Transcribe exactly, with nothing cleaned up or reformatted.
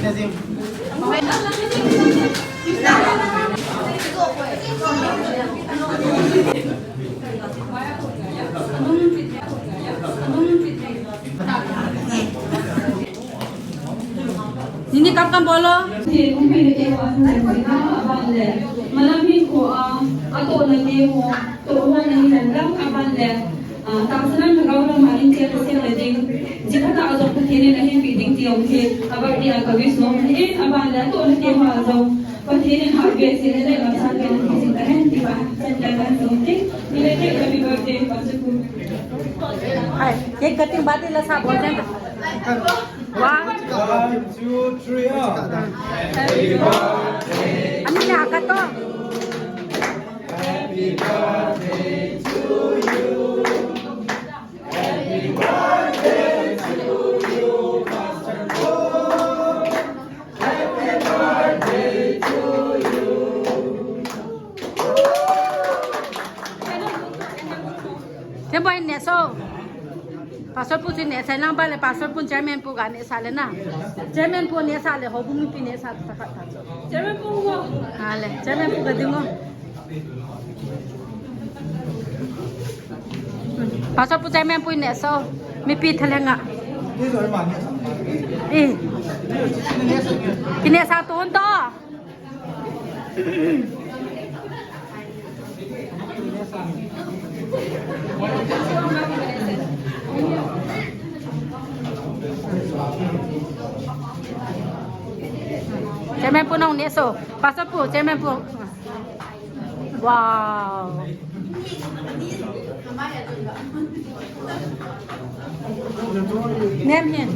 Nini kam kam bolo. Malam hin ko a, ato na ke ho, to ho na ni nan lam aban le. Ah, tahsan a lhagao lam a in chel a sel le ding. Jikhat a jong Pathen in ahinpeh ding ti jong hi, a birthday a ka wish nom ahi, aban le atoh na te ho a jong Pathen in hahsa behseh le le lamsang behseh ahin ti pa, chan ka kan song te. Belated happy birthday, Pastor Pu. Hai, cake cutting, birthday la sa bol de. One, two, three, ah. Ani na ka to. Thembai neh so. Pastor pu chu neh sai lang ba le, Pastor pu chairman pu ga neh sa le na. Chairman pu neh sa le, houbung mipi neh sa ta khat ta. Chairman pu ho. A le, chairman pu ga ding o. Pastor pu chairman pu neh so. Mipi thalheng a. Eh. Kineh sa tu hon to. Chairman pu nong neh so. Pastor pu, chairman pu. Wow. Nem hin.